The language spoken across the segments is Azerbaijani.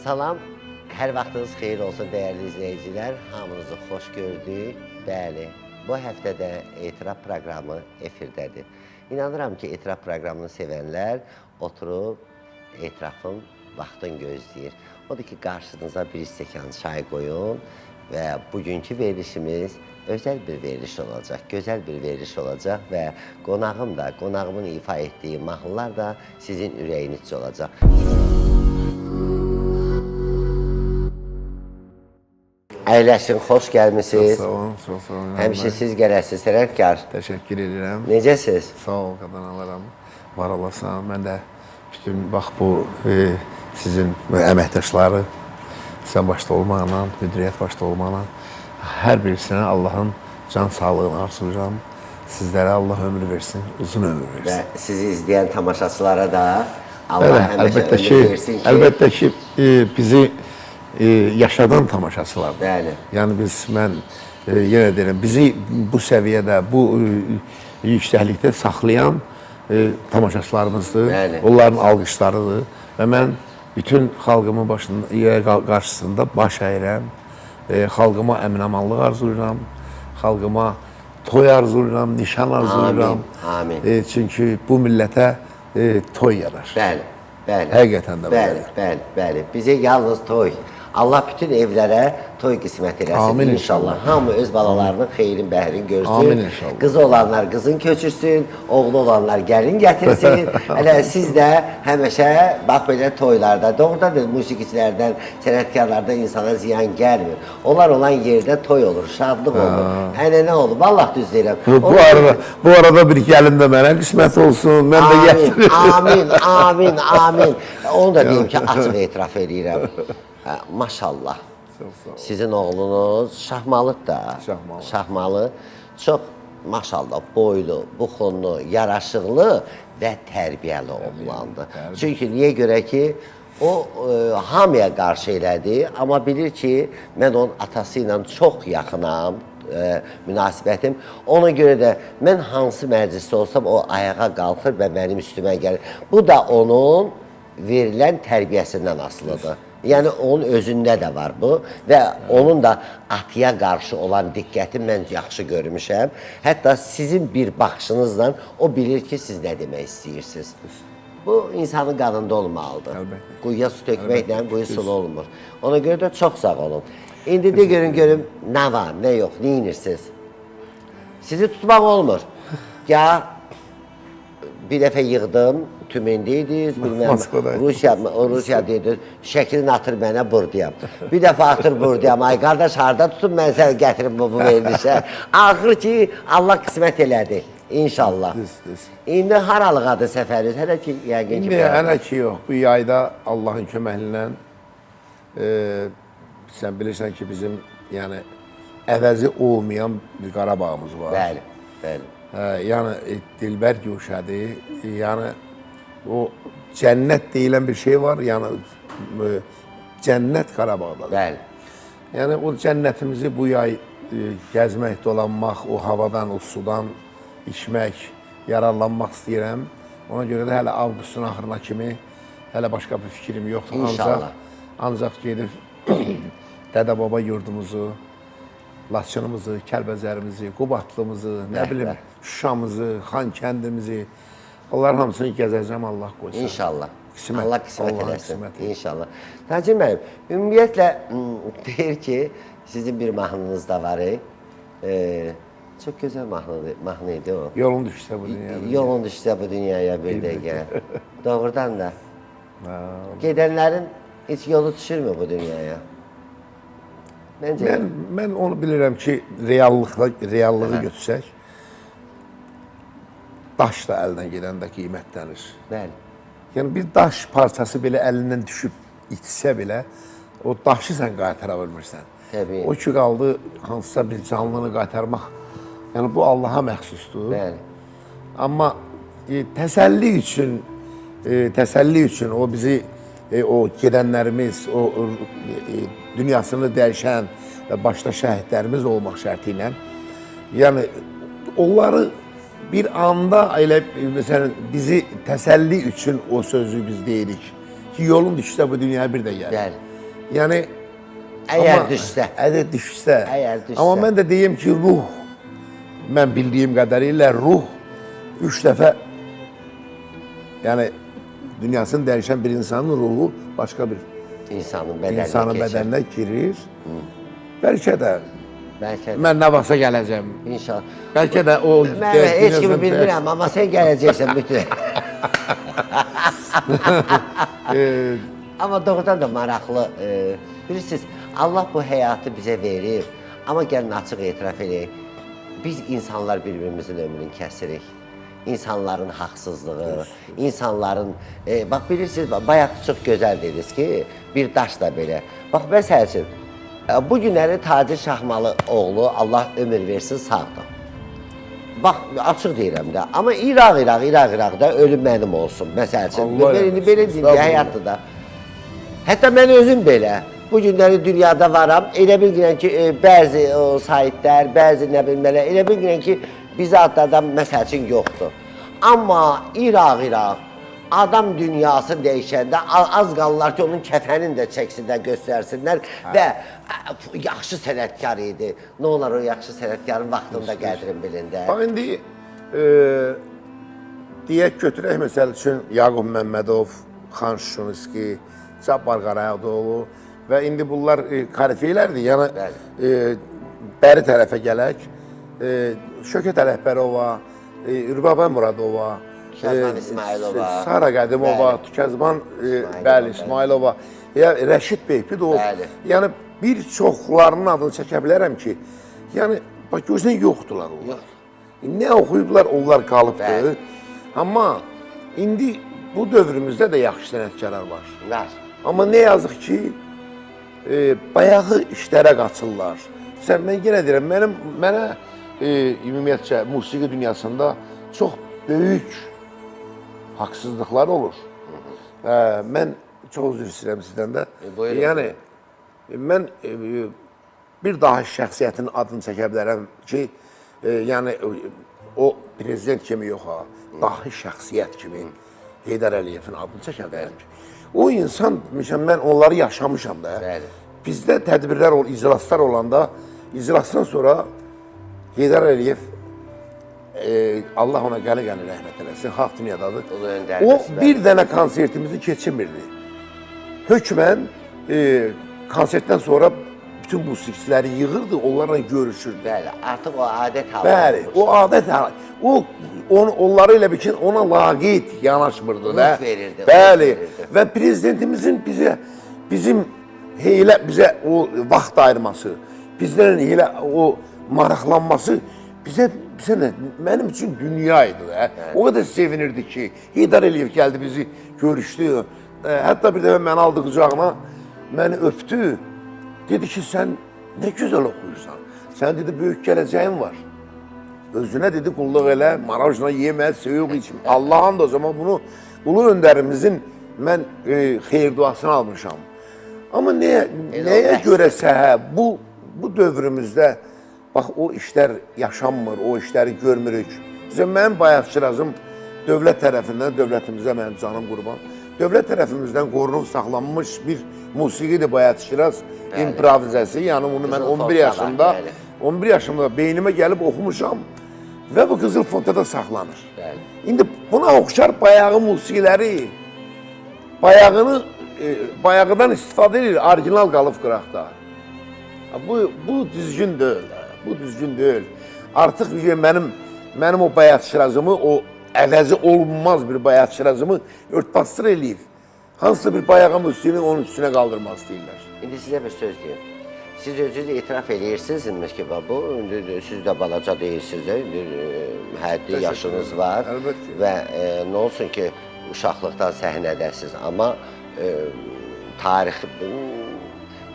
Salam, hər vaxtınız xeyir olsun dəyərli izləyicilər. Hamınızı xoş gördük. Bəli, bu həftədə Etiraf proqramı efirdədir. İnanıram ki, Etiraf proqramını sevənlər oturub etirafın vaxtını gözləyir. Odur ki, qarşınıza bir stəkan çay qoyun və bugünkü verilişimiz özəl bir veriliş olacaq, gözəl bir veriliş olacaq və qonağım da, qonağımın ifa etdiyi mahnılar da sizin ürəyinizcə olacaq. Əyləşin, xoş gəlmisiniz. Sağ olun, çox sağ olun. Həmişə siz gələsiniz, sənətkar. Təşəkkür edirəm. Necəsiz? Sağ ol qadanalarım. Var olasan. Mən də bütün bax bu sizin əməkdaşları sən başda olmaqla, müdiriyyət başda olmaqla hər birisinə Allahın can sağlığını arzulayıram. Sizlərə Allah ömür versin, uzun ömür versin. Və sizi izləyən tamaşaçılara da Allah Bəli, həmişə əlbəttə ömür ki, versin ki, əlbəttə ki, bizi yaşadan tamaşaçılardır. Bəli. Yəni biz mən yenə deyirəm, bizi bu səviyyədə, bu yüksəklikdə saxlayan tamaşaçılarımızdır. Bəli. Onların alqışlarıdır və mən bütün xalqımın başında qarşısında baş əyirəm. Xalqıma əmin-amanlıq arzulayıram. Xalqıma toy arzulayıram, nişan arzulayıram. Amin, amin. Çünki bu millətə toy yarar. Bəli, bəli. Həqiqətən də bəli, belədir. bəli, bəli. Bizə yalnız toy. Allah bütün evlərə toy qismət eləsin Amin inşallah. inşallah. Hamı öz balalarının xeyrin, bəhrin görsün. Amin inşallah. Qızı olanlar qızın köçürsün, oğlu olanlar gəlin gətirsin. Elə siz də həmişə bax belə toylarda, doğrudan da musiqiçilərdən, sənətkarlardan insana ziyan gəlmir. Onlar olan yerdə toy olur, şadlıq olur, ənənə olur. Vallah düz deyirəm. Bu arada bir gəlin də mənə qismət olsun. Mən də Amin, gətirirəm. amin, amin, amin. Onu da deyim ki, açıq etiraf eləyirəm. Hə, maşallah. Çox sağ ol. Sizin oğlunuz Şahmalıdır da. Şahmalı. Şahmalı. Çox maşallah boylu, buxunlu, yaraşıqlı və tərbiyəli oğlandır. Çünki niyə görə ki, o hamıya qarşı elədi, amma bilir ki, mən onun atası ilə çox yaxınam, münasibətim. Ona görə də mən hansı məclisdə olsam o ayağa qalxır və mənim üstümə gəlir. Bu da onun verilən tərbiyəsindən asılıdır. Yəni onun özündə də var bu və onun da atıya qarşı olan diqqəti mən yaxşı görmüşəm. Hətta sizin bir baxışınızla o bilir ki, siz nə demək istəyirsiniz. Bu insanın qanında olmalıdır. Əlbəttə. Quyuya su tökməklə quyu sulu olmur. Ona görə də çox sağ olun. İndi de görün görüm nə var, nə yox, nə edirsiniz? Sizi tutmaq olmur. Ya bir dəfə yığdım, Tümendə idiniz, bilməm, Moskvada. Rusiya dedi, şəklini atır mənə burdayam. Bir dəfə atır burdayam, ay qardaş harda tutun mən səni gətirim bu verilişə. Axır ki, Allah qismət elədi, inşallah. Düz, düz. İndi haralığadır səfəriniz? Hələ ki, yəqin ki, İndi hələ ki yox. Bu yayda Allahın köməkliyi ilə sən bilirsən ki, bizim yəni əvəzi olmayan bir Qarabağımız var. Bəli, bəli. Hə, yəni dilbər guşədir. Yəni o cənnət deyilən bir şey var. Yəni cənnət Qarabağdadır. Bəli. Yəni o cənnətimizi bu yay gəzmək, dolanmaq, o havadan, o sudan içmək, yararlanmaq istəyirəm. Ona görə də hələ avqustun axırına kimi hələ başqa bir fikrim yoxdur. İnşallah. Ancaq gedib dədə-baba yurdumuzu, Laçınımızı, Kəlbəzərimizi, Qubadlımızı, nə bilim, Şuşamızı, Xankəndimizi, onların hamısını gəzəcəm Allah qoysa. İnşallah. Qismət, Allah qismət Allahın eləsin. qisməti. İnşallah. Tacir müəllim, ümumiyyətlə deyir ki, sizin bir mahnınız da var. Çox gözəl mahnı idi o. Yolun düşsə bu dünyaya. Yolun düşsə bu dünyaya bir dəqiqə. Doğrudan da. Gedənlərin heç yolu düşürmü bu dünyaya? Məncə Mən onu bilirəm ki, reallığı götürsək, daş da əldən gedəndə qiymətlənir. Bəli. Yəni bir daş parçası belə əlindən düşüb itsə belə, o daşı sən qaytara bilmirsən. Təbii. O ki qaldı hansısa bir canlını qaytarmaq, yəni bu Allaha məxsusdur. Bəli. Amma təsəlli üçün o bizi o gedənlərimiz, o dünyasını dəyişən və başda şəhidlərimiz olmaq şərti ilə, yəni onları bir anda elə məsələn bizi təsəlli üçün o sözü biz deyirik ki, yolun düşsə bu dünyaya bir də gəlir. Bəli. Yəni Əgər düşsə. Əgər düşsə. Əgər düşsə. Amma mən də deyim ki, ruh, mən bildiyim qədərilə ruh 3 dəfə, yəni dünyasını dəyişən bir insanın ruhu başqa bir İnsanın bədəninə insanın keçir. bədəninə girir. Bəlkə də Bəlkə də. mən nə vaxtsa gələcəm. İnşallah. Bəlkə də o Mən heç kimi bilmirəm, amma sən gələcəksən bütün. Amma doğrudan da maraqlı. Bilirsiniz, Allah bu həyatı bizə verir. Amma gəlin açıq etiraf eləyək. Biz insanlar bir-birimizin ömrünü kəsirik. İnsanların haqsızlığı, insanların... Bax, bilirsiniz, bayaq çox gözəl dediniz ki, bir daş da belə. Bax, məsəl üçün, bu günləri Tacir Şahmalı oğlu, Allah ömür versin, sağdır. Bax, açıq deyirəm də. Amma İraq-İraq da ölüm mənim olsun. Məsəl üçün, belə, belə deyim ki, həyatdır da. Hətta mən özüm belə. Bu günləri dünyada varam. Elə bilirəm ki, bəzi o saytlar, bəzi nə bilim nələr, elə bilirəm ki, bizə adlı adam məsəl üçün yoxdur. Amma İraq-İraq adam dünyası dəyişəndə az qalırlar ki, onun kəfənini də çəksinlər, göstərsinlər və yaxşı sənətkar idi. Nə olar o yaxşı sənətkarın vaxtında qədrini bilin də. Bax indi deyək götürək məsəl üçün Yaqub Məmmədov, Xan Şuşunski, Cabbar Qarayağdıoğlu və indi bunlar korifeylərdir. Yəni bəri tərəfə gələk, Şökət Ələkbərova, Rübabə Muradova, Kəzban İsmayılova, Sara Qədimova, Kəzban bəli, İsmayılova, ya Rəşid Beypidov. Yəni bir çoxlarının adını çəkə bilərəm ki, yəni bax görürsən yoxdular onlar. Yox. Nə oxuyublar, onlar qalıbdır. Bəli. Amma indi bu dövrümüzdə də yaxşı sənətkarlar var. Var. Amma nə yazıq ki, bayağı işlərə qaçırlar. Sən mən yenə deyirəm, mənə ümumiyyətcə musiqi dünyasında çox böyük haqsızlıqlar olur. Mən çox üzr istəyirəm sizdən də. Buyurun. Yəni mən bir daha şəxsiyyətin adını çəkə bilərəm ki, yəni o prezident kimi yox ha, dahi şəxsiyyət kimi Heydər Əliyevin adını çəkə bilərəm ki. O insan, məsələn, mən onları yaşamışam da. Bəli. Bizdə tədbirlər, iclaslar olanda, iclasdan sonra Heydər Əliyev, Allah ona qəni-qəni rəhmət eləsin, haqq dünyadadır. O bir dənə konsertimizi keçirmirdi. Hökmən konsertdən sonra bütün musiqiçiləri yığırdı, onlarla görüşürdü. Bəli, artıq o adət halı. Bəli, o adət halı. O onları elə bil ki, ona laqeyd yanaşmırdı da. Verirdi. Bəli. Və prezidentimizin bizə bizim heylə bizə o vaxt ayırması, bizdən elə o maraqlanması bizə nə, mənim üçün dünya idi də. O qədər sevinirdi ki, Heydər Əliyev gəldi bizi görüşdü. Hətta bir dəfə məni aldı qucağına, məni öpdü. Dedi ki, sən nə gözəl oxuyursan. Sən dedi, böyük gələcəyin var. Özünə dedi, qulluq elə, marajla yemə, soyuq içmə. Allah'ın da o zaman bunu Ulu Öndərimizin mən xeyir duasını almışam. Amma nəyə görəsə hə, bu dövrümüzdə bax o işlər yaşanmır, o işləri görmürük. Məsələn, mənim Bayat Şirazım dövlət tərəfindən, dövlətimizə mənim canım qurban, dövlət tərəfimizdən qorunub saxlanmış bir musiqidir Bayat Şiraz improvizəsi. Yəni bunu mən 11 yaşımda, 11 yaşımda beynimə gəlib oxumuşam və bu Qızıl Fondda da saxlanır. Bəli. İndi buna oxşar bayağı musiqiləri, bayağıdan istifadə edir, orijinal qalıb qıraqda. Bu düzgün deyil, bu düzgün deyil. Artıq mənim o Bayat Şirazımı, o əvəzi olunmaz bir Bayat Şirazımı örtbasdır eləyib. Hansısa bir bayağı musiqini onun üstünə qaldırmaq istəyirlər. İndi sizə bir söz deyim. Siz özünüz etiraf eləyirsiniz ki, bu, indi siz də balaca deyilsiniz də, indi həddi yaşınız var. Əlbəttə ki. Və nə olsun ki, uşaqlıqdan səhnədəsiniz, amma tarix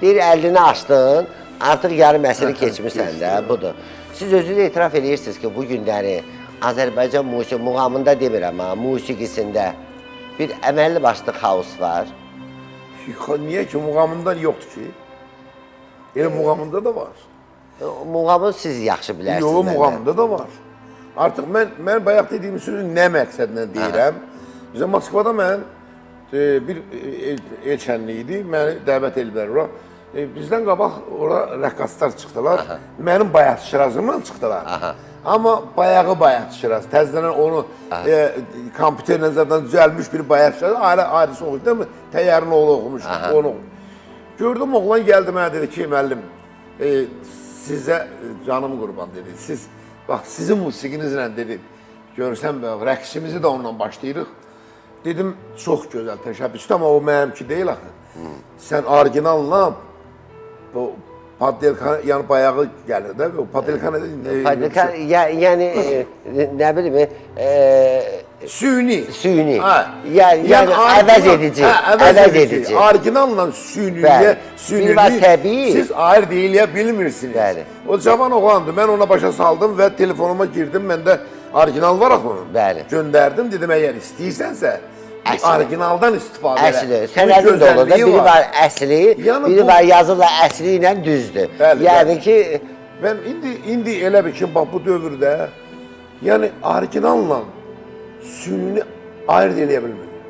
deyir 50-ni aşdın, artıq yarım əsri keçmisən də, budur. Siz özünüz etiraf eləyirsiniz ki, bu günləri Azərbaycan musiqi muğamında demirəm ha, musiqisində bir əməlli başlı xaos var. Niyə ki, muğamında yoxdur ki? Elə muğamında da var. Muğamı siz yaxşı bilərsiniz. Yox, muğamında da var. Artıq mən bayaq dediyim sözü nə məqsədlə deyirəm? Bizə Moskvada mən Bir el şənliyi idi. Məni dəvət ediblər ora. Bizdən qabaq ora rəqqaslar çıxdılar. Mənim Bayat Şirazımla çıxdılar. Amma bayağı Bayat Şiraz. Təzədən onu kompüterlə zaten düzəlmiş bir Bayat Şiraz. Ayrı ayrısı oxuydu, değil mi? Təyyarın oğlu oxumuş, onu oxumuş. Gördüm oğlan gəldi mənə dedi ki, müəllim, sizə canım qurban dedi. Siz bax sizin musiqinizlə dedi. Görsən bax rəqsimizi də onunla başlayırıq. Dedim çox gözəl təşəbbüsdür amma o mənimki deyil axı. Sən orijinalla bu Padelka yəni bayağı gəlir də. O Padelka nə Padelka, yəni nə bilim, süni. Süni. Hə. Yəni əvəz edici. Hə, əvəz, Əvəz edici. edici. Orijinalla sünniyə, Bəli. sünniliyi Bir var təbii. Siz ayırt eləyə bilmirsiniz. Bəli. O cavan oğlandı. Mən ona başa saldım və telefonuma girdim. Məndə orijinal var axı onun. Bəli. Göndərdim, dedim əgər istəyirsənsə Əsli. orijinaldan istifadə elə. Əsli, Bunun sənədin də olur da, gözəlliyi biri var əsli, Yəni biri bu- var yazırlar əsli ilə düzdür. Bəli, yəni bəli. ki, Mən indi elə bil ki, bax bu dövrdə yəni orijinalla sünnini ayırt eləyə bilmirlər.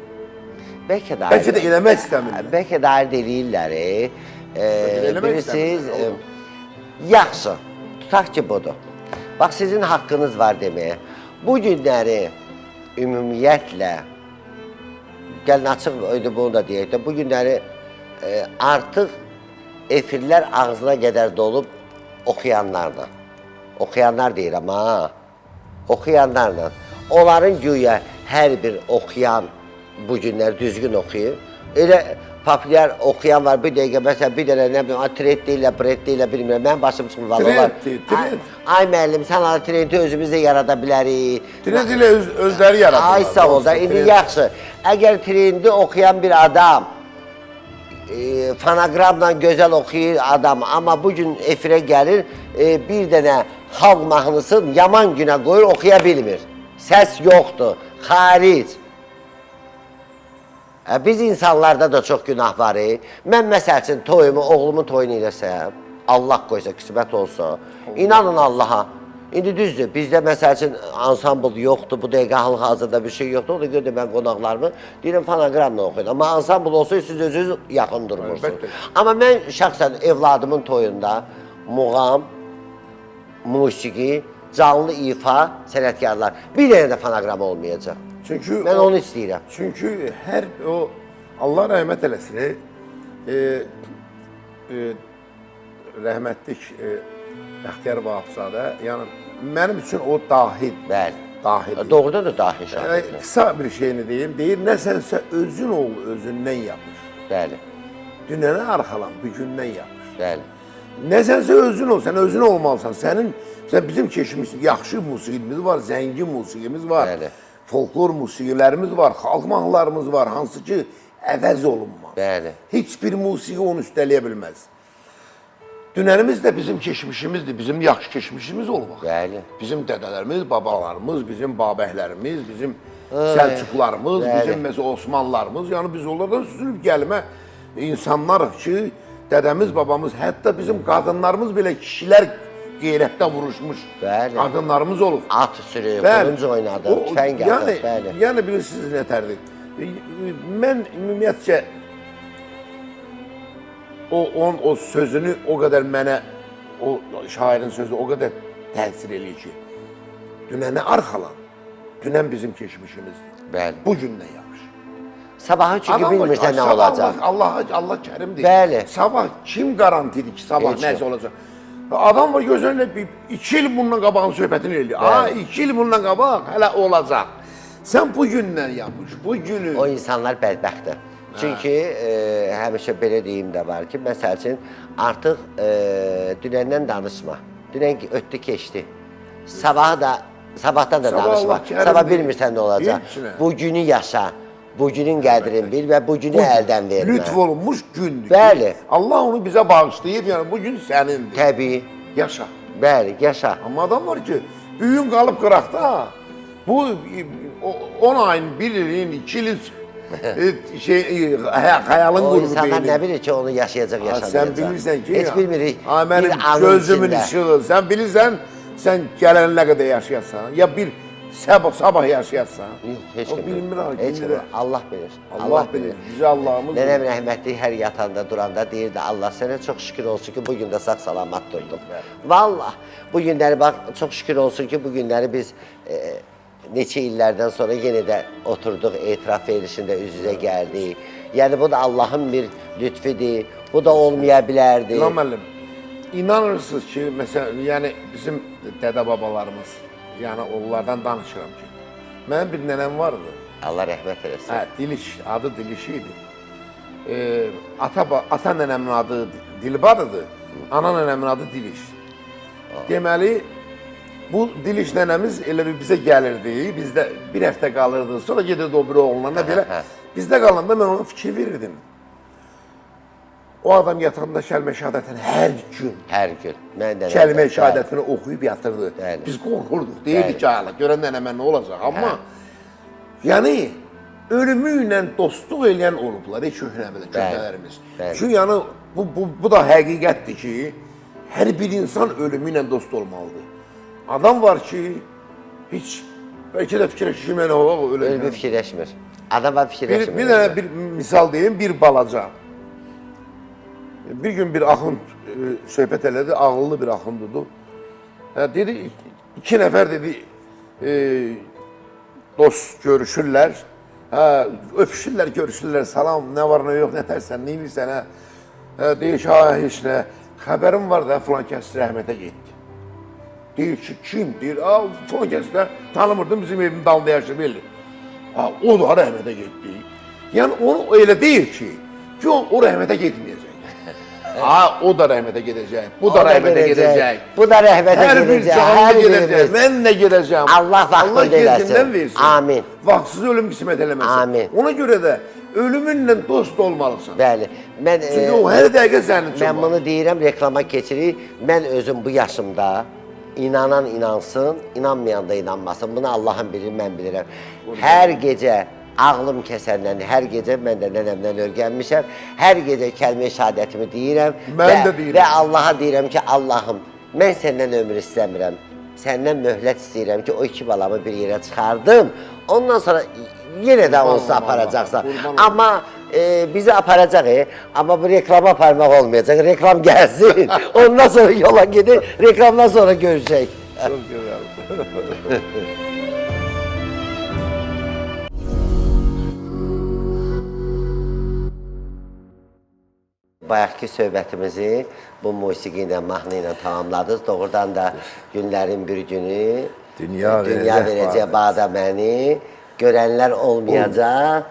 bəlkə də Bəlkə də eləmək istəmirlər. Bəlkə də ayırt eləyirlər. Bəlkə də eləmək Bilirsiniz, istəmirlər, yaxşı, tutaq ki budur. Bax sizin haqqınız var deməyə. Bu günləri ümumiyyətlə gəlin açıq öydü bunu da deyək də, bu günləri artıq efirlər ağzına qədər dolub oxuyanlarla. Oxuyanlar deyirəm ha. Oxuyanlarla. Onların güya hər bir oxuyan bu günlər düzgün oxuyur. Elə populyar oxuyan var bir dəqiqə məsələn bir dənə nə bilim trend deyirlər, brend deyirlər bilmirəm. Mənim başım çıxmır vallahi. onlar. Trenddir, trend. Ay, ay müəllim sən ala trendi özümüz də yarada bilərik. Trend ilə özləri yaradırlar. Ay sağ ol da indi Trend. yaxşı. Əgər trendi oxuyan bir adam fonoqramla gözəl oxuyur adam, amma bu gün efirə gəlir, bir dənə xalq mahnısını yaman günə qoyur, oxuya bilmir. Səs yoxdur, xaric. Biz insanlarda da çox günah var. Mən məsəl üçün toyumu, oğlumun toyunu eləsəm, Allah qoysa, qismət olsa, inanın Allaha. İndi düzdür, bizdə məsəl üçün ansambl yoxdur, bu dəqiqə hal-hazırda bir şey yoxdur. Ona görə də mən qonaqlarımı deyirəm fonoqramla oxuyun. Amma ansambl olsa siz özünüz yaxın durmursunuz. Əlbəttə. Amma mən şəxsən evladımın toyunda muğam, musiqi, canlı ifa, sənətkarlar. Bir dənə də fonoqram olmayacaq. Çünki Mən onu istəyirəm. Çünki hər o Allah rəhmət eləsin. Rəhmətlik Bəxtiyar Vahabzadə, yəni mənim üçün o dahi, Bəli. dahidir. Doğrudan da dahi şagird. Qısa bir şeyini deyim. Deyir, nəsənsə özün ol, özündən yapış. Bəli, Dünənə arxalan, bu gündən yapış. bəli. Nəsənsə özün ol, sən özün olmalısan. Sənin, sən bizim keçmiş yaxşı musiqimiz var, zəngin musiqimiz var. Bəli. Folklor musiqilərimiz var, xalq mahnılarımız var, hansı ki əvəz olunmaz. Bəli. Heç bir musiqi onu üstələyə bilməz. Dünənimiz də bizim keçmişimizdir, bizim yaxşı keçmişimiz olub axı. Bəli. Bizim dədələrimiz, babalarımız, bizim babəhlərimiz, bizim Səlcuqlarımız, Bəli. bizim məsələn Osmanlılarımız, yəni biz onlardan süzülüb gəlmə insanlarıq ki, dədəmiz, babamız, hətta bizim qadınlarımız belə kişilər qeyrətdə vuruşmuş Bəli. qadınlarımız olub. At sürüyü, Bəli. qılınc oynadı, tüfəng yəni, atır, bəli. Yəni bilirsiniz nətərdir? Mən ümumiyyətcə o sözünü o qədər mənə o şairin sözü o qədər təsir eləyir ki, dünənə arxalan, dünən bizim keçmişimizdir. Bəli. Bu gündən yapış. Sabahı çünki Adam var, bilmirsən nə sabah olacaq. Allah kərimdir. Bəli. Sabah kim qarantidir ki, sabah Heç nəsə yox. olacaq? Adam var gözünlə 2 il bundan qabağın söhbətini eləyir. A, 2 il bundan qabaq hələ olacaq. Sən bu gündən yapış, bu günü. O insanlar bədbəxtdir. Çünki həmişə belə deyim də var ki, məsəl üçün artıq dünəndən danışma. Dünən ki, ötdü, keçdi. Sabahı da sabahdan da Sabah danışma. Allah kərimdir. Sabah bilmirsən nə olacaq. Heç nə. Bu günü yaşa. Bu günün qədrini bil və bu günü əldən vermə. Lütf olunmuş gündür. Bəli. Allah onu bizə bağışlayıb, yəni bu gün sənindir. Təbii. Yaşa. Bəli, yaşa. Amma adam var ki, büyün qalıb qıraqda. Bu 10 ayın, 1 ilin, 2 ilin xəyalın O qurur insanlar beynin. nə bilir ki, onu yaşayacaq, Ha, yaşamayacaq. Sən bilirsən ki, Heç bilmirik. Ha, mənim bir anın gözümün içində. işığı. Sən bilirsən, sən gələnə qədər yaşayasan. Ya bir Sabah yaşayasan. Yox, heç O kim bilmir ha, Heç kim bilmir. Allah bilir. Allah bilir. Bizi Allahımız bilir. Nənəm rəhmətli hər yatanda, duranda deyirdi, Allah sənə çox şükür olsun ki, bu gün də sağ salamat durdum. Vallah, bu günləri bax, çox şükür olsun ki, bu günləri biz neçə illərdən sonra yenə də oturduq, etiraf verilişində üz-üzə gəldik. Yəni bu da Allahın bir lütfüdür. Bu da olmaya bilərdi. İlham müəllim, inanırsınız ki, məsələn, yəni bizim dədə-babalarımız, yəni onlardan danışıram ki, mənim bir nənəm vardı. Allah rəhmət eləsin. Hə, Diliş, adı Diliş idi. Ata nənəmin adı Dilbar idi, ana nənəmin adı Diliş. Deməli, bu Diliş nənəmiz elə bir bizə gəlirdi, bizdə bir həftə qalırdı, sonra gedirdi o biri oğluna belə. Bizdə qalanda mən ona fikir verirdim. O adam yatanda kəlmə şəhadətini hər gün Hər gün. Mən də kəlmə şəhadətini oxuyub yatırdı. Bəli. Biz qorxurduq, deyirdik ki, Allah, görən nənəmə nə olacaq? Amma yəni ölümü ilə dostluq eləyən olublar, ey köhnələrimiz. Çünki yəni bu da həqiqətdir ki, hər bir insan ölümü ilə dost olmalıdır. Adam var ki, heç bəlkə də fikirləşir ki, mən o öləcəm. Ölümü fikirləşmir. Adam var fikirləşmir. Bir dənə bir misal deyim, bir balaca. Bir gün bir axund söhbət elədi, ağıllı bir axundudur. Dedi, iki nəfər dedi, dost görüşürlər. Hə, öpüşürlər, görüşürlər, salam, nə var, nə yox, nə tərsən, nə edirsən, hə? Hə, deyir ki, ha, heç nə, xəbərim var da, filan kəs rəhmətə getdi. Deyir ki, kim? Deyir, a, filan kəs də tanımırdım, bizim evimin dalında yaşayır, belli. Ha, o da rəhmətə getdi. Yəni, onu elə deyir ki, o rəhmətə getməyəcək. Ha, o da rəhmətə gedəcək, bu da rəhmətə gedəcək. Bu da rəhmətə Hər bir gedəcək. canlı Hər gedəcək, birimiz. mən də gedəcəm. Allah vaxtında Allah eləsin. gecindən versin. Amin. Vaxtsız ölüm qismət eləməsin. Amin. Ona görə də ölümünlə dost olmalısan. Bəli. Mən, Çünki o hər dəqiqə sənin üçün Mən var. bunu deyirəm, reklama keçirik. Mən özüm bu yaşımda inanan inansın, inanmayan da inanmasın. Bunu Allahın bilir, mən bilirəm. Hər gecə ağlım kəsəndən, hər gecə mən də nənəmdən öyrənmişəm. Hər gecə kəlmə-i şəhadətimi deyirəm. Mən də deyirəm. Və Allaha deyirəm ki, Allahım, mən səndən ömür istəmirəm. Səndən möhlət istəyirəm ki, o iki balamı bir yerə çıxardım. Ondan sonra yenə də onsuz aparacaqsan. Amma bizi aparacaq, amma bu reklama aparmaq olmayacaq. Reklam gəlsin. Ondan sonra yola gedir, reklamdan sonra görüşək. Çox gözəl. Bayaqki söhbətimizi bu musiqi ilə, mahnı ilə tamamladınız. Doğrudan da günlərin bir günü Dünya verəcək bada məni, görənlər olmayacaq.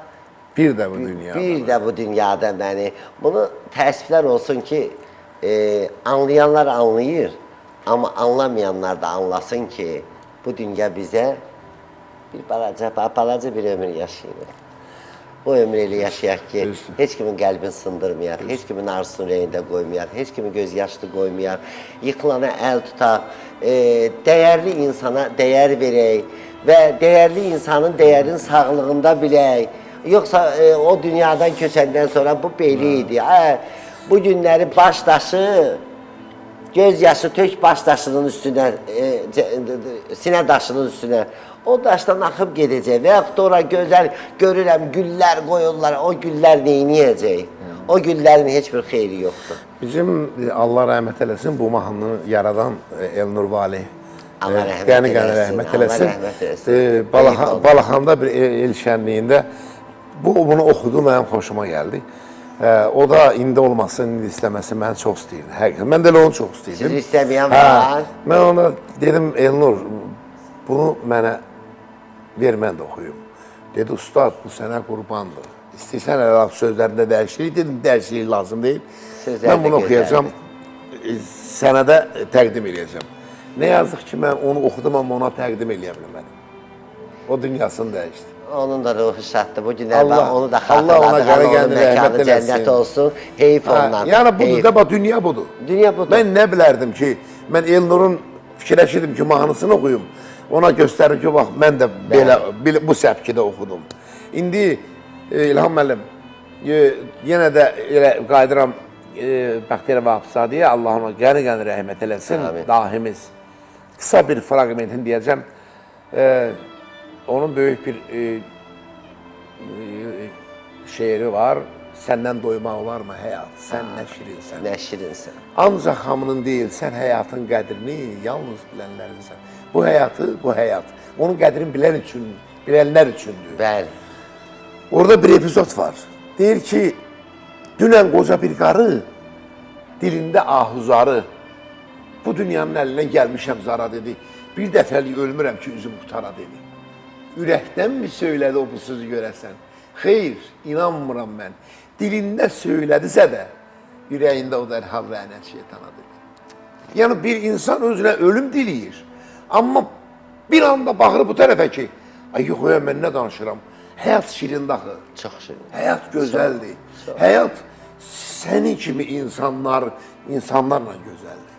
Bir də bu dünyada. Bir də bu dünyada məni. Bunu təəssüflər olsun ki, anlayanlar anlayır, amma anlamayanlar da anlasın ki, bu dünya bizə bir balaca bir ömür yaşayırıq. Bu ömrü elə yaşayaq ki, heç kimin qəlbini sındırmayaq, heç kimin arzusunu ürəyində qoymayaq, heç kimi göz yaşlı qoymayaq, yıxılana əl tutaq, dəyərli insana dəyər verək və dəyərli insanın dəyərini sağlığında bilək. Yoxsa o dünyadan köçəndən sonra bu belə idi. Bu günləri baş daşı, göz yaşı tök baş daşının üstünə, sinə daşının üstünə. O daşdan axıb gedəcək və yaxud da ora gözəl görürəm, güllər qoyurlar, o güllər neyniyəcək? O güllərin heç bir xeyri yoxdur. Bizim Allah rəhmət eləsin bu mahnını yaradan Elnur Vali. Allah rəhmət qəni eləsin, rəhmət Allah eləsin. rəhmət eləsin. Balaxanda bir el şənliyində bunu oxudu, mənim xoşuma gəldi. O da indi olmasın, indi istəməsin, məni çox istəyirdi. Həqiqətən. Mən də elə onu çox istəyirdim. Sizi istəməyən var. Mən ona dedim, Elnur, bunu mənə ver, mən də oxuyum. Dedi, ustad, bu sənə qurbandır. İstəyirsən elə sözlərində dəyişiklik, dedim, dəyişiklik lazım deyil. Sözlər Mən bunu oxuyacağam, sənə də təqdim eləyəcəm. Nə yazıq ki, mən onu oxudum, amma ona təqdim eləyə bilmədim. O dünyasını dəyişdi. Onun da ruhu şaddır. Bu günlər bax, onu da Allah ona xatırladıq. qəni Allah onun məkanı cənnət olsun. Heyf ondan. Yəni budur da, bax, dünya budur. Dünya budur. Mən nə bilərdim ki, mən Elnurun fikirləşirdim ki, mahnısını oxuyum. Ona göstərim ki, bax, mən də belə bu səpkidə oxudum. İndi İlham müəllim, yenə də elə qayıdıram Bəxtiyar Vahabzadəyə, Allah ona qəni-qəni rəhmət eləsin, Amin. dahimiz. Qısa bir fraqmentini deyəcəm. Onun böyük bir şeiri var. Səndən doymaq olarmı həyat? Sən nə şirinsən. Nə şirinsən. Ancaq hamının deyil, sən həyatın qədrini yalnız bilənlərinsən. Bu həyatı, bu həyat. Onun qədrini bilən üçün, bilənlər üçündür. Bəli. Orada bir epizod var. Deyir ki, dünən qoca bir qarı dilində ahuzarı bu dünyanın əlindən gəlmişəm zara dedi. Bir dəfəlik ölmürəm ki, üzüm qutara dedi. Ürəkdənmi söylədi o bu sözü görəsən? Xeyr, inanmıram mən. Dilində söylədisə də, ürəyində o dərhal lənət şeytana dedi. Yəni bir insan özünə ölüm diləyir. Amma bir anda baxır bu tərəfə ki, ay yox, öyə mən nə danışıram? Həyat şirindir axı. Çox şirin. Həyat gözəldir. Həyat sənin kimi insanlar, insanlarla gözəldir.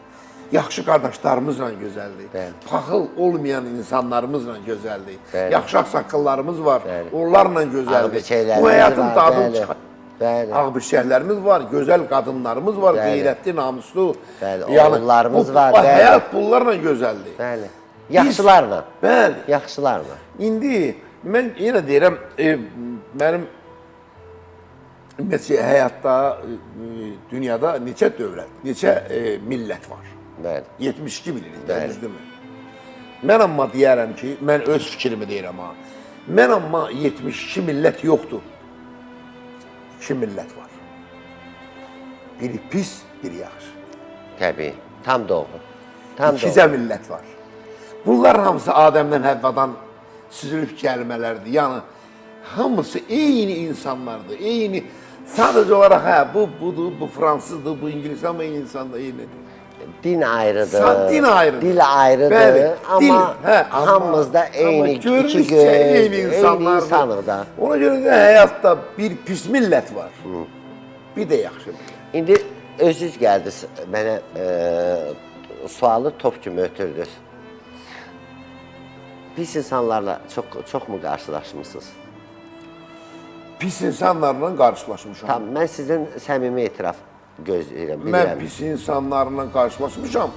Yaxşı qardaşlarımızla gözəldir. Bəli. Paxıl olmayan insanlarımızla gözəldir. Bəli. Yaxşı ağsaqqallarımız var, Bəli. onlarla gözəldir. Ağbirçəklərimiz Bu həyatın var, dadını bəli. çıxar. Bəli. Ağbirçəklərimiz var, gözəl qadınlarımız var, Bəli. qeyrətli, namuslu. Bəli, oğullarımız bu, var, Bu bəli. həyat bunlarla gözəldir. Bəli. Yaxşılarla. Bəli. Yaxşılarla. İndi mən yenə deyirəm, mənim ümumiyyətcə həyatda, dünyada neçə dövlət, neçə millət var? Bəli. 72 bilirik, də, Bəli. düzdürmü? Mən amma deyərəm ki, mən öz fikrimi deyirəm ha. Mən amma 72 millət yoxdur. 2 millət var. Biri pis, biri yaxşı. Təbii. Tam doğru. Tam doğru. İkicə millət var. Bunlar hamısı Adəmdən Həvvadan süzülüb gəlmələrdir. Yəni hamısı eyni insanlardır. Eyni sadəcə olaraq hə bu budur, bu fransızdır, bu ingilis amma eyni insandır, eynidir. Din ayrıdır. Din ayrıdır. Dil ayrıdır. Bəli, amma, dil, hə, amma- hamımız da eyni amma iki görünüşcə göz, eyni insanlardır. eyni insanıq da. Ona görə də həyatda bir pis millət var. Bir də yaxşı millət. İndi özünüz gəldiniz mənə sualı top kimi ötürdünüz. Pis insanlarla çox çox mu qarşılaşmısınız? Pis insanlarla qarşılaşmışam. Tam mən sizin səmimi etiraf gözləyirəm, Mən bilirəm. pis insanlarla qarşılaşmışam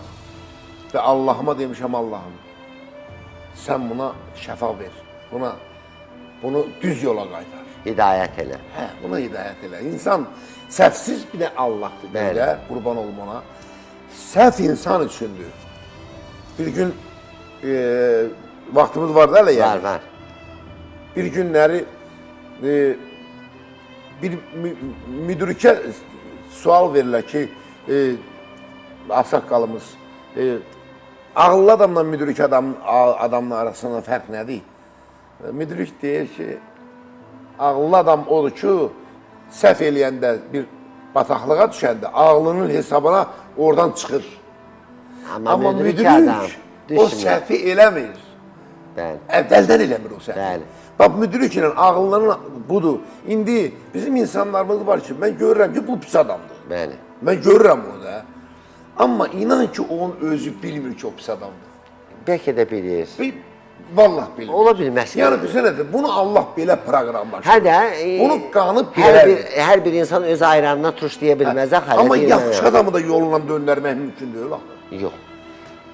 və Allahıma demişəm Allahım, sən buna şəfa ver, buna bunu düz yola qaytar. Hidayət elə. Hə, buna hidayət elə. İnsan səhvsiz bir də Allahdır, bir Bəli. də qurban olum ona. Səhv insan üçündür. Bir gün vaxtımız var da hələ yəni. Var, var. Bir günləri bir müdrikə sual verirlər ki, ağsaqqalımız, ağıllı adamla müdrik adam, adamın arasında fərq nədir? Müdrik deyir ki, ağıllı adam odur ki, səhv eləyəndə bir bataqlığa düşəndə ağlının hesabına oradan çıxır. Amma, Amma müdrik müdrik adam o düşmür. səhvi eləmir. Bəli. Əvvəldən eləmir o səhvi. Bəli. Bax müdriklə ağıllının budur. İndi bizim insanlarımız var ki, mən görürəm ki, bu pis adamdır. Bəli. Mən görürəm onu da. Amma inan ki, onun özü bilmir ki, o pis adamdır. Bəlkə də bilir. Vallah bilmir. Ola bilməz ki. Yəni bizə nədir? Bunu Allah belə proqramlaşdırır. Hə də Bunu qanı hər belə. bir insan öz ayranına turşlaya bilməz axı. Amma elə yaxşı deyil, adamı da yolundan döndərmək mümkün deyil axı. Yox.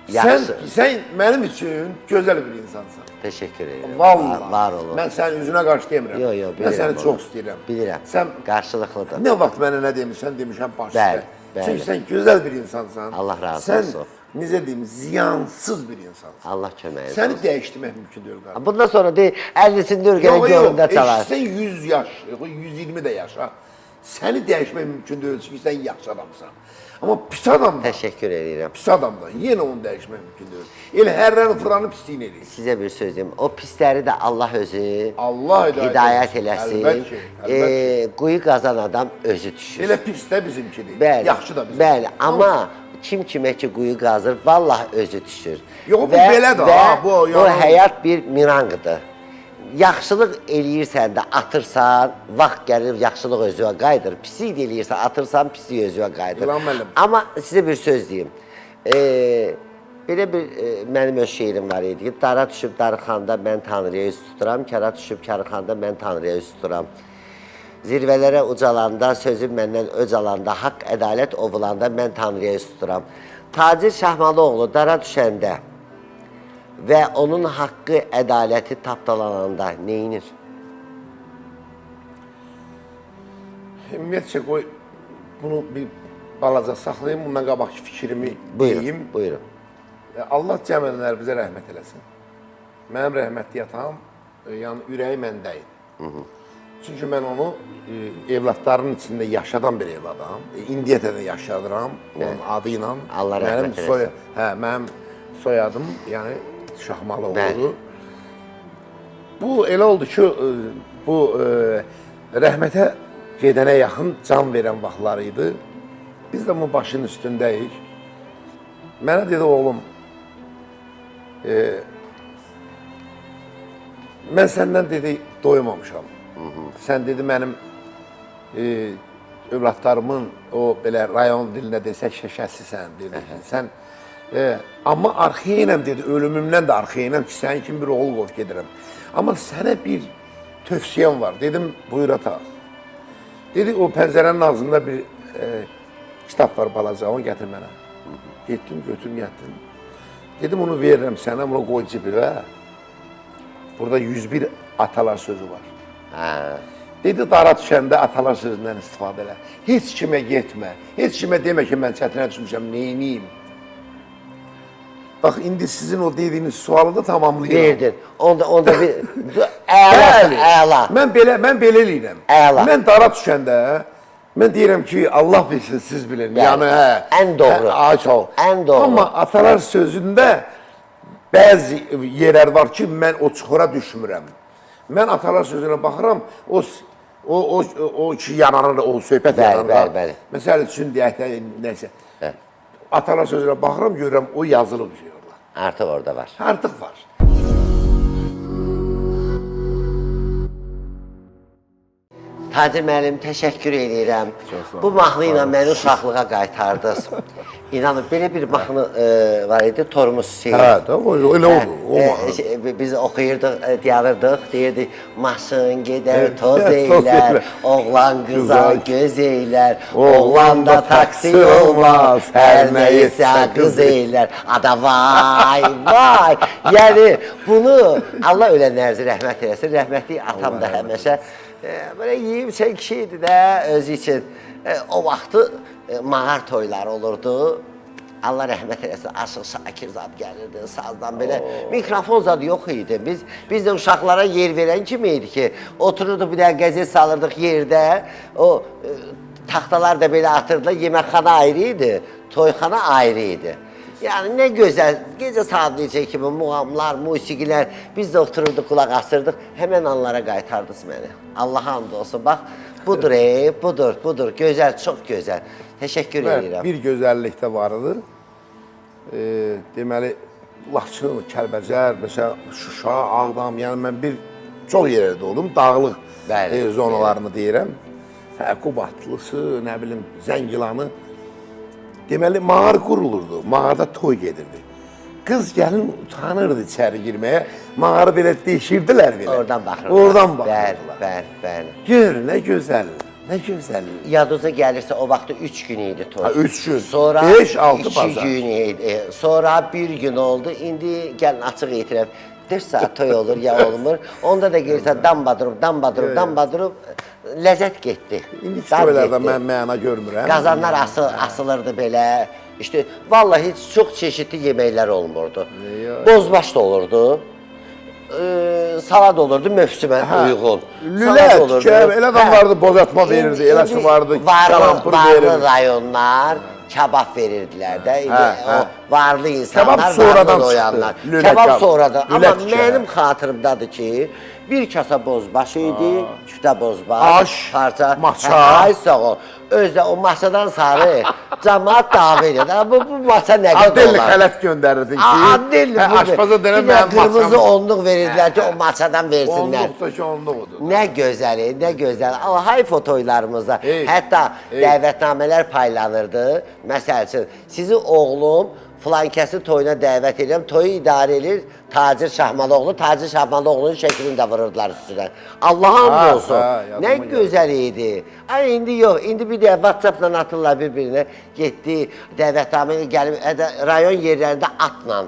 Sən, Yaxşı. sən mənim üçün gözəl bir insansan. Təşəkkür edirəm. Vallahi. Var, var olun. Mən sənin üzünə qarşı demirəm. Yox, yox, Mən bilirəm səni onu. çox istəyirəm. Bilirəm. Sən qarşılıqlıdır. nə vaxt mənə nə demirsən, demişəm baş Bəli, üstə. bəli. Çünki sən gözəl bir insansan. Allah razı sən, olsun. Necə deyim, ziyansız bir insansan. Allah köməyiniz Səni olsun. dəyişdirmək mümkün deyil qardaş. Bundan sonra deyil, 50-sini ürgənə göründə çalar. Sən 100 yaş, yox, 120 də yaşa. Səni dəyişmək mümkün deyil, çünki sən yaxşı adamsan. Amma pis adam da, Təşəkkür edirəm. pis adam da yenə onu dəyişmək mümkün deyil. Elə hərrəni fıranı pisliyini eləyir. Sizə bir söz deyim. O pisləri də Allah özü Allah hidayət hidayət eləsin. eləsin. Əlbəttə ki, əlbəttə Quyu qazan adam özü düşür. Elə pis də bizimkidir. Bəli. Yaxşı da bizimkidir. Bəli, amma kim kimə ki quyu qazır, vallah özü düşür. Yox, bu belədir və ha, bu bu yəni- həyat bir miranqıdır. Yaxşılıq eləyirsən də atırsan, vaxt gəlir yaxşılıq özünə qayıdır. Pislik də eləyirsən, atırsan, pislik özünə qayıdır. İlham müəllim. Amma sizə bir söz deyim. Belə bir mənim öz şeirim var idi ki, dara düşüb darıxanda mən Tanrıya üz tuturam, kara düşüb karıxanda mən Tanrıya üz tuturam. Zirvələrə ucalanda, sözüm məndən öc alanda, haqq, ədalət ovulanda mən Tanrıya üz tuturam. Tacir Şahmalıoğlu dara düşəndə və onun haqqı, ədaləti tapdalananda neynir? Ümumiyyətcə qoy bunu bir balaca saxlayım, bundan qabaqki fikrimi Buyurun, deyim. buyurun. Allah cəm edənlər bizə rəhmət eləsin. Mənim rəhmətli atam, yəni ürəyi məndə idi. Çünki mən onu evladlarının içində yaşadan bir evladam. İndiyə də yaşadıram onun adı ilə. Allah rəhmət eləsin. Mənim soyadım, yəni Şahmalıoğludur. Bu elə oldu ki, bu rəhmətə gedənə yaxın can verən vaxtları idi. Biz də bu başın üstündəyik. Mənə dedi oğlum, mən səndən dedi doymamışam. Sən dedi mənim övladlarımın o belə rayon dilində desək şəşəsisən dedi. Sən amma arxayınam dedi, ölümümdən də arxayınam ki, sənin kimi bir oğul qoyub gedirəm. Amma sənə bir tövsiyəm var. Dedim, buyur ata. Dedi, o pəncərənin ağzında bir kitab var balaca, onu gətir mənə. Getdim, götürdüm, gətirdim. Dedim, onu verirəm sənə, bunu qoy cibinə. Burada 101 atalar sözü var. Hə. Dedi, dara düşəndə atalar sözündən istifadə elə. Heç kimə getmə, heç kimə demə ki, mən çətinə düşmüşəm, neyniyim? Bax, indi sizin o dediyiniz sualı da tamamlayıram. Verdin. Onda bir əla, əla. Mən belə eləyirəm. Əla. Mən dara düşəndə, mən deyirəm ki, Allah bilsin, siz bilin. Bəli. Yəni hə. Ən doğru. Hə, ay sağ ol. Ən doğru. Amma atalar sözündə bəzi yerlər var ki, mən o çuxura düşmürəm. Mən atalar sözünə baxıram, o ki yaranır, o söhbət Bəli, yaranır. bəli, bəli. Məsəl üçün deyək də, nəsə. Atalar sözünə baxıram, görürəm o yazılıb şey orada. Artıq orada var. Artıq var. Tacir müəllim, təşəkkür edirəm. Bu mahnı ilə məni uşaqlığa qaytardınız. İnanın, belə bir mahnı var idi, Tormuz Hüseyin. Hə, də, o, elə oldu. O mahnı. Biz oxuyurduq, deyarırdıq, deyirdik, maşın gedər, toz Toz eylər, eylər, oğlan qıza göz eylər, oğlan da taksi olmaz, hər nəyisə qız eylər. Ada vay, vay. Yəni bunu Allah ölənlərinizə rəhmət eləsin. Rəhmətli atam da həmişə belə yeyib içən kişi idi də özü üçün. O vaxtı mağar toyları olurdu. Allah rəhmət eləsin, Aşıq Şakir zad gəlirdi sazdan belə. Mikrofon zad yox idi. Biz də uşaqlara yer verən kimi idi ki, otururduq bir dənə qəzet salırdıq yerdə. O taxtalar da belə atırdılar. Yeməkxana ayrı idi, toyxana ayrı idi. Yəni nə gözəl, gecə saat neçə kimi muğamlar, musiqilər, biz də otururduq, qulaq asırdıq. Həmən anlara qaytardınız məni. Allaha and olsun. Bax, budur, budur, budur. Gözəl, çox gözəl. Təşəkkür edirəm. Bir gözəllik də var idi. Deməli, Laçın, Kəlbəcər, məsələn, Şuşa, Ağdam, yəni mən bir çox yerlərdə oldum, dağlıq zonalarını deyirəm. Hə, Qubadlısı, nə bilim, Zəngilanı. Deməli, mağar qurulurdu, mağarda toy gedirdi. Qız gəlin utanırdı içəri girməyə, mağarı belə deşirdilər belə. Oradan baxırdılar. Oradan baxırdılar. Bəli, bəli, bəli. Gör, nə gözəl, nə gözəl. Yadınıza gəlirsə o vaxtı 3 gün idi toy. Ha, 3 gün. Sonra 5, 6 2 bazar. gün idi. Sonra 1 gün oldu. İndi gəlin açıq etiraf. 4 saat toy olur ya olmur. Onda da gəlirsə damba durub, damba durub, damba durub ləzzət getdi. İndiki Dam toylarda getdi. mən məna görmürəm. Qazanlar asılırdı belə. İşte vallahi heç çox çeşitli yeməklər olmurdu. Bozbaş da olurdu. Salad olurdu mövsümə uyğun. Lülə, tükə, elə adam vardı, bozatma verirdi, eləsi vardı, varlı, varlı rayonlar kabab verirdilər də. İndi o varlı insanlar, Kabab sonradan varlı doyanlar. çıxdı. Kabab sonradan. Lülə Amma tikə. mənim xatırımdadır ki, bir kasa bozbaş idi, küftə bozbaş, Aş, parça, maça. Ay sağ ol. Özdə o masadan sarı camaat dava edir. Bu masa nə qədər Adelli olar? xələt göndərirdin ki, Adelli hə, aşpaza denən bir də mənim qırmızı maçam. onluq verirdilər ki, o maçadan versinlər. Onluq da ki, onluqdur. Nə gözəli, nə gözəl. Allah hayf o toylarımıza. Hətta dəvətnamələr paylanırdı. Məsəl üçün, sizi oğlum filankəsi toyuna dəvət edirəm. Toyu idarə edir Tacir Şahmalıoğlu. Tacir Şahmalıoğlunun şəklini də vururdular üstünə. Allaha and olsun. Nə gözəl idi. Ay indi yox, indi bir də WhatsApp-la atırlar bir-birinə. Getdi, dəvətnamə gəlib, rayon yerlərində atla.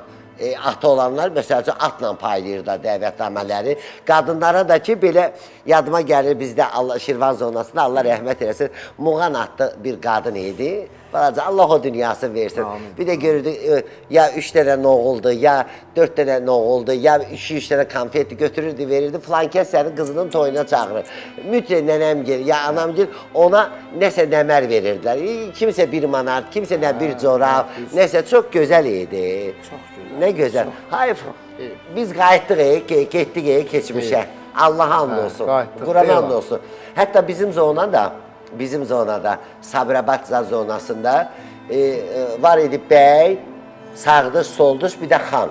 Atı olanlar məsəl üçün atla paylayırdılar dəvətnamələri. Qadınlara da ki belə yadıma gəlir bizdə Allah Şirvan zonasında Allah rəhmət eləsin. Muğan adlı bir qadın idi. Balaca Allah o dünyasını versin. Bir də görürdük ya 3 dənə noğuldu, ya 4 dənə noğuldu, ya 2-3 dənə konfeti götürürdü, verirdi. Filan kəs sənin qızının toyuna çağırır. Mütləq nənəm gəlir, ya anam gəlir, ona nəsə nəmər verirdilər. Kimsə bir manat, kimsə nə bir corab, nəsə çox gözəl idi. Çox gözəl. Nə gözəl. Hayf. Biz qayıtdıq, getdik keçmişə. Allaha and olsun. Qayıtdıq, Qurana and eyvallah. olsun. Hətta bizim zonada, Sabirabad zonasında var idi bəy, sağdış, solduş, bir də xan.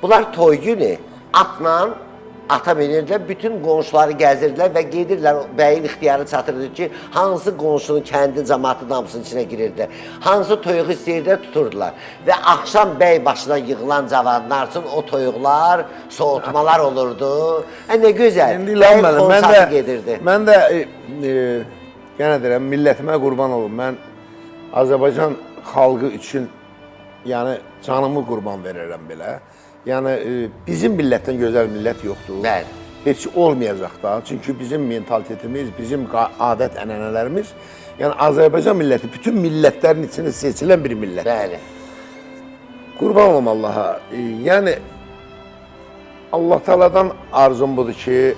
Bunlar toy günü atla ata minirdilər, bütün qonşuları gəzirdilər və gedirdilər, bəyin ixtiyarı çatırdı ki, hansı qonşunun kəndi cəmaatın hamısının içinə girirdilər. Hansı toyuğu istəyirdilər, tuturdular. Və axşam bəy başına yığılan cavanlar üçün o toyuqlar, soğutmalar olurdu. Nə gözəl. İndi İlham Bəyin müəllim, mən xonsası də gedirdi. Mən də yenə deyirəm, millətimə qurban olum. Mən Azərbaycan xalqı üçün yəni canımı qurban verirəm belə. Yəni bizim millətdən gözəl millət yoxdur. Bəli. Heç olmayacaq da. Çünki bizim mentalitetimiz, bizim adət ənənələrimiz, yəni Azərbaycan milləti bütün millətlərin içində seçilən bir millətdir. Bəli. Qurban olum Allaha. Yəni Allah Taala'dan arzum budur ki,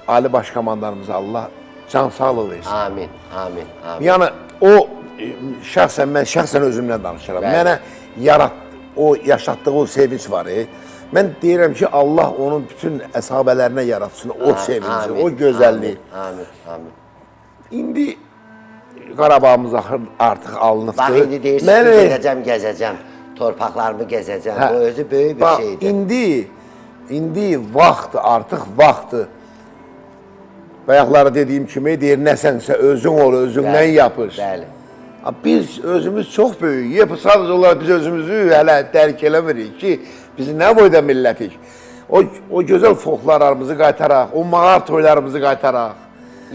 Ali Baş Komandanımıza Allah can sağlığı versin. Amin, amin, amin. Yəni o şəxsən mən şəxsən özümdən danışıram. Bəli. Mənə o yaşatdığı o sevinç var. Mən deyirəm ki, Allah onun bütün əshabələrinə yaratsın o sevinci, Amin, o gözəlliyi. Amin, amin. İndi Qarabağımız axır artıq alınıbdır. Bax indi deyirsiniz Mən, ki, gedəcəm, gəzəcəm, torpaqlarımı gəzəcəm. Hə. Bu özü böyük bir Bax, şeydir. İndi vaxtdır, artıq vaxtdır. Bayaqları dediyim kimi deyir, nəsənsə özün ol, özündən Bəli, yapış. Bəli. Biz özümüz çox böyüyük. Sadəcə olaraq biz özümüzü hələ dərk eləmirik ki, biz nə boyda millətik. O gözəl folklarımızı qaytaraq, o mağar toylarımızı qaytaraq.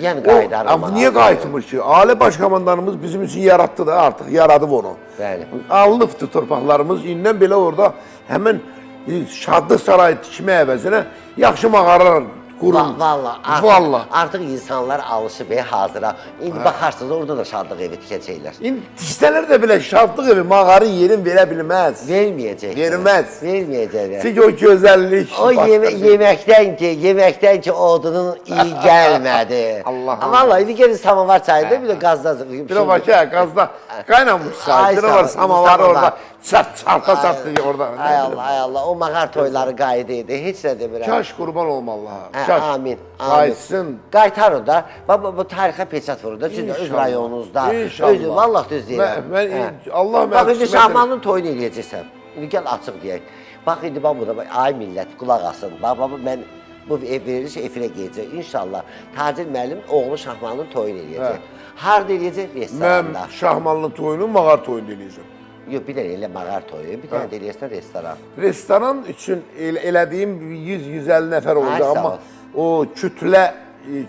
Yəni qayıdarıq. Niyə qayıtmır ki? Ali Baş Komandanımız bizim üçün yaratdı da artıq, yaradıb onu. Bəli. Alınıbdır torpaqlarımız. İndən belə orada həmin şadlıq sarayı tikmək əvəzinə yaxşı mağaralar qurun. Valla, artıq, Valla. artıq insanlar alışıb hazıra. İndi baxarsınız, orada da şadlıq evi tikəcəklər. İndi tiksələr də belə şadlıq evi mağarın yerin verə bilməz. Verməyəcəklər. Verməz. Verməyəcəklər. Çünki o gözəllik. O yeməkdən ki odunun iyi gəlmədi. Allahım. Vallahi indi gelin samovar çayında bir də qazda. Bir o bak ya qazda qaynamış çay. Bir o var samovar orada. Çarpa çarptı orada. Ay Allah, ay Allah. O mağar toyları qayıdı idi. Heç nə demirəm. Kaş qurban olma Allah'a. Hə, Kaş. amin, amin. Qayıtsın. Qaytar o da. Bax bu tarixə peçat vurur da. Siz də öz İnşallah. rayonunuzda. İnşallah. Öz, vallah düz deyirəm. Mən Allah mənə Bax indi qismət Şahmanın toyunu eləyəcəksən. İndi gəl açıq deyək. Bax indi bax buna, ay millət qulaq asın. Bax bax mən bu veriliş efirə gedəcək. İnşallah Tacir müəllim oğlu Şahmanın toyunu eləyəcək. Harda eləyəcək? Restoranda. Mən Şahmanlı toyunu mağar toyunu eləyəcəm. Yox, bir dənə elə mağar toyu, bir dənə də eləyəsən restoran. Restoran üçün elədiyim 100-150 nəfər olacaq, Ay, sağ amma ol. o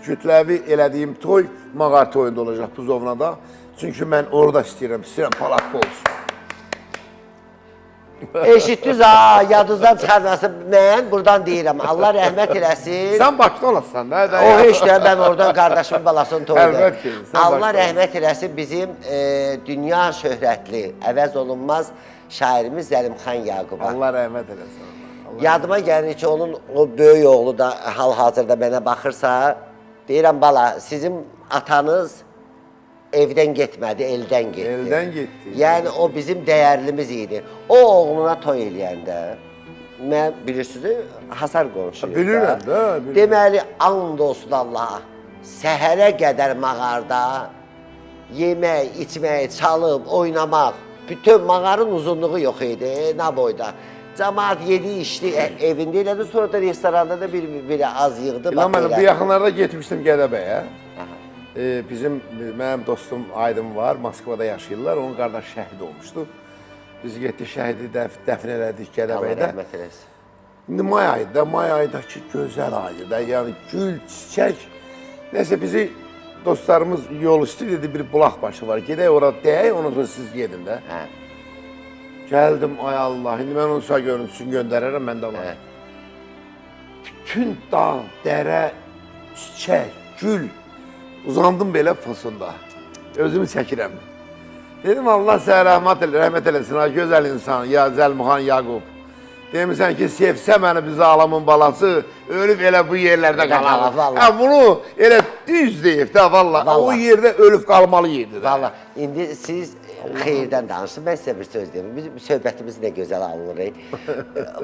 kütləvi elədiyim toy mağar toyunda olacaq Buzovnada. Çünki mən orada istəyirəm palatka olsun. Eşitdiniz ha, yadınızdan çıxarmasın. Mən buradan deyirəm, Allah rəhmət eləsin. Sən başda olasan da. O heç də mən oradan qardaşımın balasını toydu. Əlbəttə ki, sən Allah başda rəhmət eləsin bizim dünya şöhrətli, əvəz olunmaz şairimiz Zəlimxan Yaquba. Allah rəhmət eləsin. Allah. Yadıma gəlir ki, onun o böyük oğlu da hal-hazırda mənə baxırsa, deyirəm bala, sizin atanız evdən getmədi, eldən getdi. Eldən getdi. Yəni o bizim dəyərlimiz idi. O oğluna toy eləyəndə, mən bilirsiniz, Hasar qonşuyum. Bilirəm də, bilirəm. Deməli, and olsun Allaha, səhərə qədər mağarda yemək, içmək, çalıb, oynamaq, bütün mağarın uzunluğu yox idi, nə boyda. Camaat yedi, içdi, evində elədi, sonra da restoranda da bir az yığdı. İlham bax müəllim, elə. bu yaxınlarda getmişdim Gədəbəyə. Mənim dostum Aydın var, Moskvada yaşayırlar. Onun qardaşı şəhid olmuşdu. Biz getdik şəhidi dəfn elədik Allah Gədəbəydə. rəhmət eləsin. İndi may ayıdır, may ayındakı gözəl ayıdır da, yəni gül, çiçək. Nəsə bizi dostlarımız yol üstü dedi, bir bulaq başı var. Gedək ora deyək, ondan sonra siz gedin də. Hə. Gəldim, ay Allah, indi mən onu sağ görüntüsünü göndərərəm, məndə var. Hə. Bütün dağ, dərə, çiçək, gül uzandım belə fosunda. Özümü çəkirəm. Dedim Allah sənə rəhmət elə, rəhmət eləsin, ay gözəl insan, ya Zəlmuxan Yaqub. Demisən ki, sevsə məni biz alamın balası, ölüb elə bu yerlərdə Qalaq, qalar. vallahi. Hə, bunu elə düz deyib də vallah. O Vallahi. yerdə ölüb qalmalı yerdir. Valla indi siz xeyirdən danışın, mən sizə bir söz deyim. Bizim söhbətimiz nə gözəl alınır. Ey.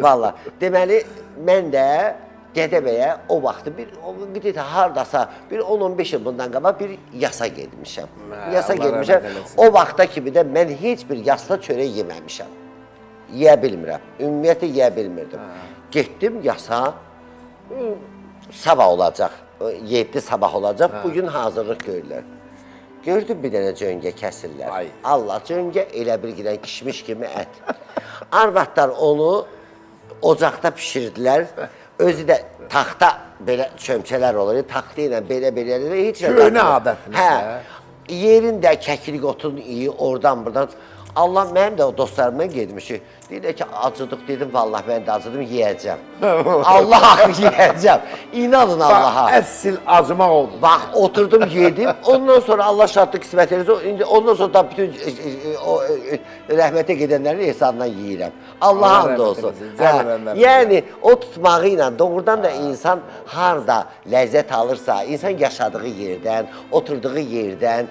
Valla, deməli mən də Gədəbəyə o vaxtı bir o bir hardasa bir 10-15 il bundan qabaq bir yasa getmişəm. Yasa Allah getmişəm. rəhmət eləsin. O vaxta kimi də mən heç bir yasda çörək yeməmişəm. Yeyə bilmirəm. Ümumiyyətlə yeyə bilmirdim. Getdim yasa, sabah olacaq. 7 sabah olacaq. Bu gün hazırlıq görürlər. Gördüm bir dənə cöngə kəsirlər. Ay. Allah cöngə elə bir gidən kişmiş kimi ət. Arvadlar onu ocaqda bişirdilər. Özü də taxta belə çömçələr olur. Taxta ilə belə-belə elə heç nə Köhnə qatmır. adətimiz, Hə. hə. Yerin də kəklik otun iyi oradan buradan. Allah mənim də o dostlarımdan getmişik. Deyirlər ki, acıdıq dedim, vallah mən də acıdım, yeyəcəm. Allah haqqı yeyəcəm. İnanın Allaha. Bax, əsl acımaq oldu. Bax, oturdum, yedim. Ondan sonra Allah şadlıq qismət eləsin. İndi ondan sonra da bütün o rəhmətə gedənlərin hesabından yeyirəm. Allaha Allah and rəhmət olsun. eləsin, cəm Hə, edənlər. yəni o tutmağı ilə doğrudan da insan harda ləzzət alırsa, insan yaşadığı yerdən, oturduğu yerdən,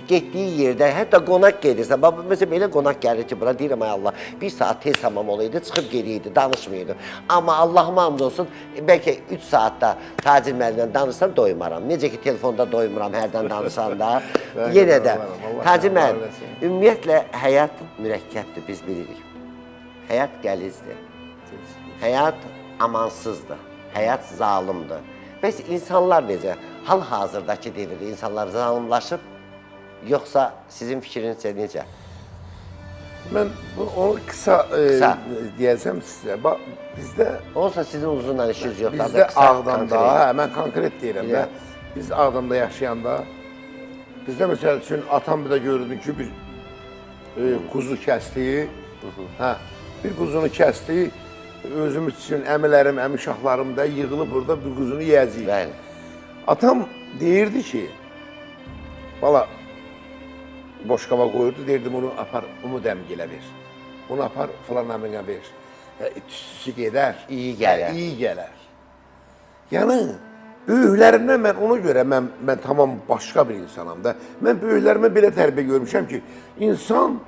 getdiyi yerdən, hətta qonaq gedirsə, bax məsələn belə qonaq gəlir ki, bura deyirəm ay Allah, bir saat tez tamam olaydı, çıxıb gediydi, danışmıyordum. Amma Allahıma and olsun, bəlkə 3 saatda Tacir müəllimlə danışsam doymaram. Necə ki telefonda doymuram hərdən danışanda. Mən Yenə də Allah Tacir Allah müəllim, eləsin. ümumiyyətlə həyat mürəkkəbdir, biz bilirik. Həyat gəlizdir. Həyat amansızdır. Həyat zalimdir. Bəs insanlar necə? Hal-hazırdakı devirdə insanlar zalimlaşıb yoxsa sizin fikrinizcə necə? Mən onu qısa, Qısa. deyəcəm sizə. Bax, bizdə Olsa sizin uzunla işiniz yoxdur. bizdə qısa, Ağdamda, konkret. hə, mən konkret deyirəm də. Bilirəm. Biz Ağdamda yaşayanda bizdə məsəl üçün atam bir də gördüm ki, bir kuzu kəsdi. Hə, bir kuzunu kəsdi. Özümüz üçün əmilərim, əmi uşaqlarım da yığılıb burada bir kuzunu yeyəcəyik. Bəli. Atam deyirdi ki, valla boş qaba qoyurdu, deyirdi bunu apar Umud əmgilə ver. Bunu apar filan əminə ver. Tüstüsü gedər. İyi gələr. İyi gələr. Yəni böyüklərimdən mən ona görə mən tamam başqa bir insanam da. Mən böyüklərimə belə tərbiyə görmüşəm ki, insan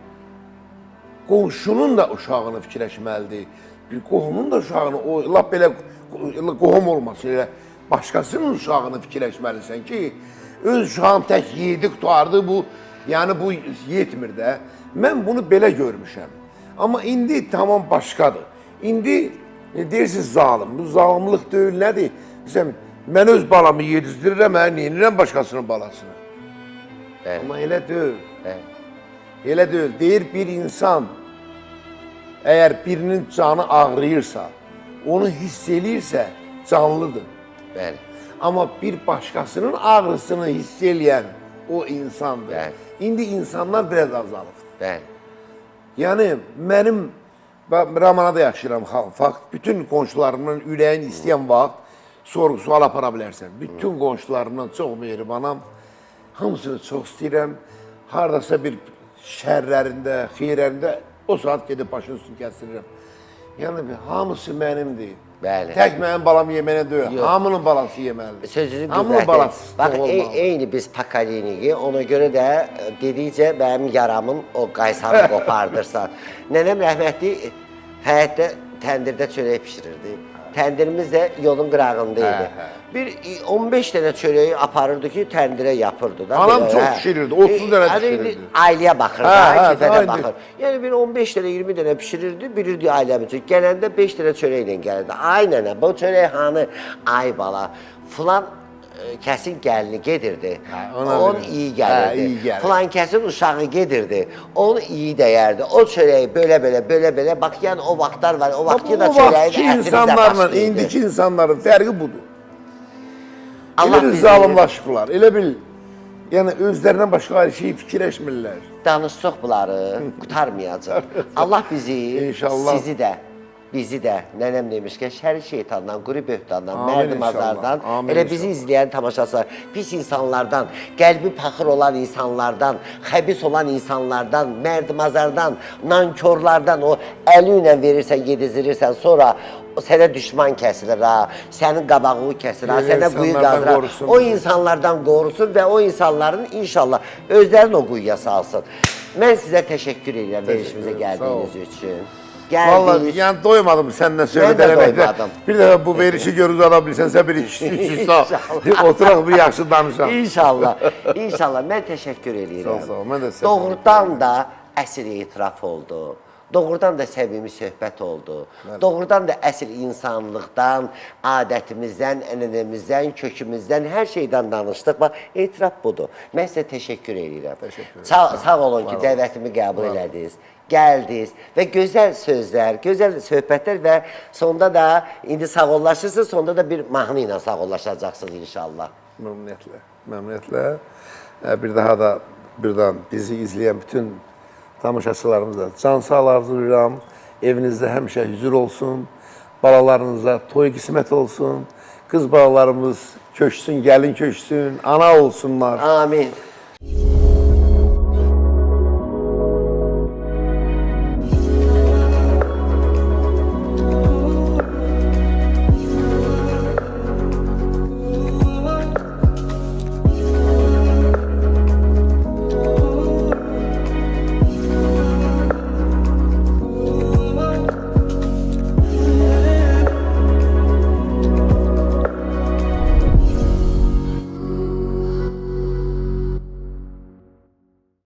qonşunun da uşağını fikirləşməlidir. Bir qohumun da uşağını, o lap belə qohum olmasın, elə başqasının uşağını fikirləşməlisən ki, öz uşağın tək yedi qurtardı bu, yəni bu yetmir də. Mən bunu belə görmüşəm. Amma indi tamam başqadır. İndi deyirsiniz zalım. Bu zalimlik deyil nədir? Məsələn, mən öz balamı yedizdirirəm, hə, neynirəm başqasının balasını? Bəli. Amma elə deyil. Bəli. Elə deyil. Deyir bir insan əgər birinin canı ağrıyırsa, onu hiss eləyirsə canlıdır. Bəli. Amma bir başqasının ağrısını hiss eləyən o insandır. Bəli. İndi insanlar biraz azalıb. Bəli. Yəni mənim Ramanada yaşayıram fakt. Bütün qonşularımdan ürəyin istəyən vaxt sorğu sual apara bilərsən. Bütün qonşularımdan çox mehribanam. Hamısını çox istəyirəm. Hardasa bir şərlərində, xeyrlərində o saat gedib başının üstünü kəsdirirəm. Yəni hamısı mənimdir. Bəli. Tək mənim balam yeməyinə deyil, Yox. hamının balası yeməlidir. Sözünüzü Hamının qüvvətli. balası Bax, olmalıdır. eyni biz pokoleniki, ona görə də dedikcə mənim yaramın o qaysarı qopardırsan. Nənəm rəhmətli həyətdə təndirdə çörək bişirirdi. Təndirimiz də yolun qırağında idi. Hə, hə. Bir 15 dənə çörəyi aparırdı ki, təndirə yapırdı da. Anam belə, çox hə. bişirirdi, 30 dənə Hani indi bişirirdi. Ailəyə baxır, Hə, da, hə, keyfətə aynı. baxır. Yəni bir 15 dənə, 20 dənə bişirirdi, bilirdi ailəm üçün. Gələndə 5 dənə çörəklə gəlirdi. Ay nənə, bu çörək hanı? Ay bala, filan kəsin gəlini gedirdi. Hə, ona Onun bilir. iyi gəlirdi. Hə, iyi gəlirdi. Filan kəsin uşağı gedirdi. Onu iyi dəyərdi. O çörəyi belə belə belə belə bax yəni o vaxtlar var. O vaxtki də Bu çörəyin vaxtki ətini də insanlarla başqa idi. indiki insanların fərqi budur. Allah Elə bil bizi zalimlaşıblar. Elə bil Yəni özlərindən başqa şey fikirləşmirlər. Danışsaq bunları qurtarmayacaq. Allah bizi, İnşallah. sizi də, bizi də, nənəm demiş ki, şəri şeytandan, quru böhtandan, Amin mərd inşallah. mazardan, Amin elə bizi izləyən tamaşaçılar, pis insanlardan, qəlbi paxır olan insanlardan, xəbis olan insanlardan, mərd mazardan, nankorlardan o əli ilə verirsən, yedizdirirsən, sonra sənə düşman kəsilir ha, sənin qabağı kəsilir ha, Elə sənə quyu insanlardan qazır ha. qorusun O bizi. insanlardan qorusun və o insanların inşallah özlərini o quyuya salsın. Mən sizə təşəkkür edirəm verilişimizə edirəm, sağ ol. gəldiyiniz üçün. Vallahi Gəldiniz. yəni doymadım səndən söhbət Mən də eləməkdə. doymadım. Bir dəfə bu verilişi gör uzada bilsənsə bir iki, üç saat oturaq bir yaxşı danışaq. İnşallah. İnşallah. Mən təşəkkür eləyirəm. Sağ ol, sağ ol. Mən də sizə Doğrudan da əsl etiraf oldu. Doğrudan da səmimi söhbət oldu. Doğrudan da əsl insanlıqdan, adətimizdən, ənənəmizdən, kökümüzdən, hər şeydən danışdıq. Bax, etiraf budur. Mən sizə təşəkkür eləyirəm. Təşəkkür Sağ olun ki, dəvətimi qəbul elədiniz. Gəldiniz və gözəl sözlər, gözəl söhbətlər və sonda da indi sağollaşırsınız, sonda da bir mahnı ilə sağollaşacaqsınız inşallah. Məmnuniyyətlə. Məmnuniyyətlə. Bir daha da birdən bizi izləyən bütün tamaşaçılarımıza can sağlığı arzulayıram. Evinizdə həmişə hüzur olsun. Balalarınıza toy qismət olsun. Qız balalarımız köçsün, gəlin köçsün, ana olsunlar. Amin.